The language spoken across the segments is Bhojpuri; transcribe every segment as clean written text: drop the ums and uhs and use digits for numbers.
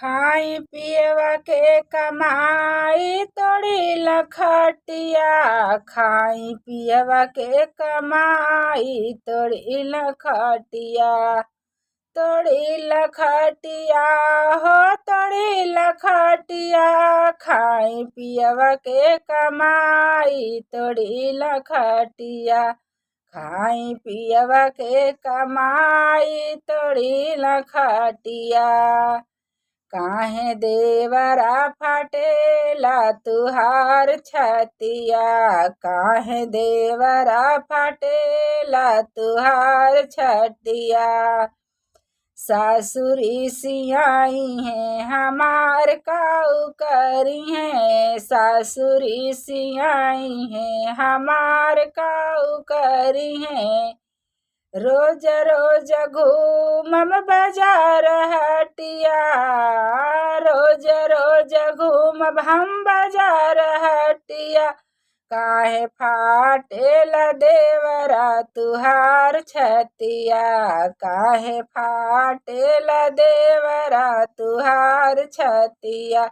खाई पियवा के कमाई तोड़ी लखटिया, खाई पियवा के कमाई तोड़ी लखटिया, तोड़ी लखटिया हो तोड़ी लखटिया, खाई पियवा के कमाई तोड़ी लखटिया, खाई पियवा के कमाई तोड़ी लखटिया। काहे देवरा फाटेला तुहार छतिया, काहे देवरा फाटेला तुहार छतिया। सासुरी सियाई है हमार काऊ करी है, सासुरी सियाई है हमार काऊ करी है। रोज रोज घूमम बाजार हटिया, रोज रोज घूमब हम बाजार हटिया। काहे फाटेला देवरा तुहार छतिया, काहे फाटेला देवरा तुहार छतिया।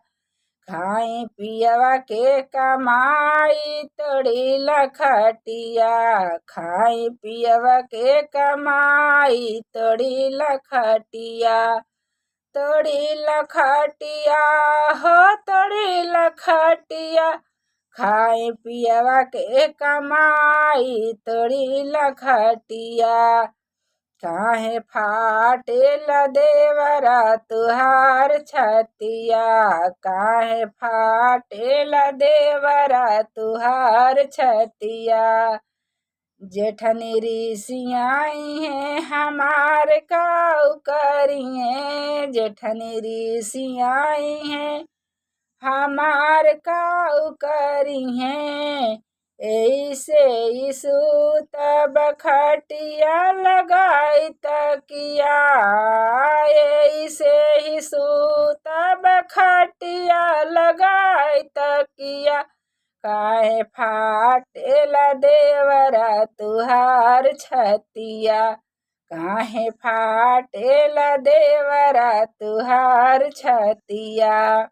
खाई पियवा के कमाई तोड़ी लखटिया, खाई पियवा के कमाई तोड़ी लखटिया, तोड़ी लखटिया हो तोड़ी लखटिया। खाई पियवा के कमाई तोड़ी लखटिया। काहे फाटेला देवरा तुहार छतिया, काहे फाटेला देवरा तुहार छतिया। जेठनी रिसियाई है हमार काऊ करिए, जेठनी रिसियाई है हमार काऊ करिए। ऐसे सूतब खटिया लगाई तकिया, ऐसे ही सूतब खटिया लगाई तकिया। काहे फाटेला देवरा तुहार छतिया, काहे फाटेला देवरा तुहार छतिया।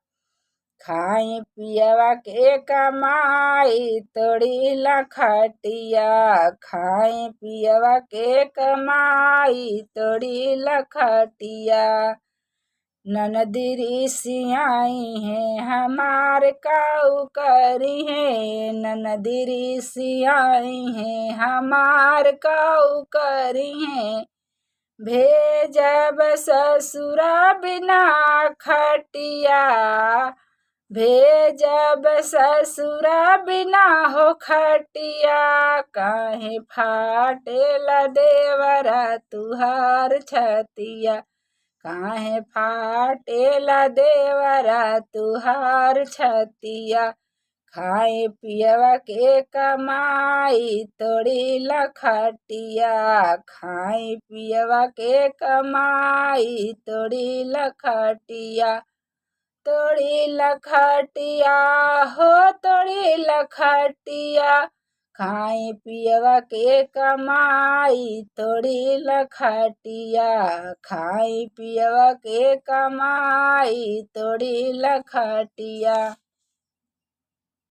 खाई पियवा के कमाई तोड़ी लखटिया, खाई पियवा के कमाई तोड़ी लखटिया। ननदी रिसियाई है हमार काऊ करी है, ननदी रिसियाई है हमार काऊ करी है। भेजब ससुरा बिना खटिया, भेजब ससुरा बिना हो खटिया। काहे फाटेला देवरा तुहार छतिया, काहे फाटेला देवरा तुहार छतिया। खाई पियवा के कमाई तोड़ी लखटिया, खाई पियवा के कमाई तोड़ी लखटिया, तोड़ी लखटिया हो तोड़ी लखटिया। खाई पियवा के कमाई तोड़ी लखटिया, खाई पियवा के कमाई तोड़ी लखटिया।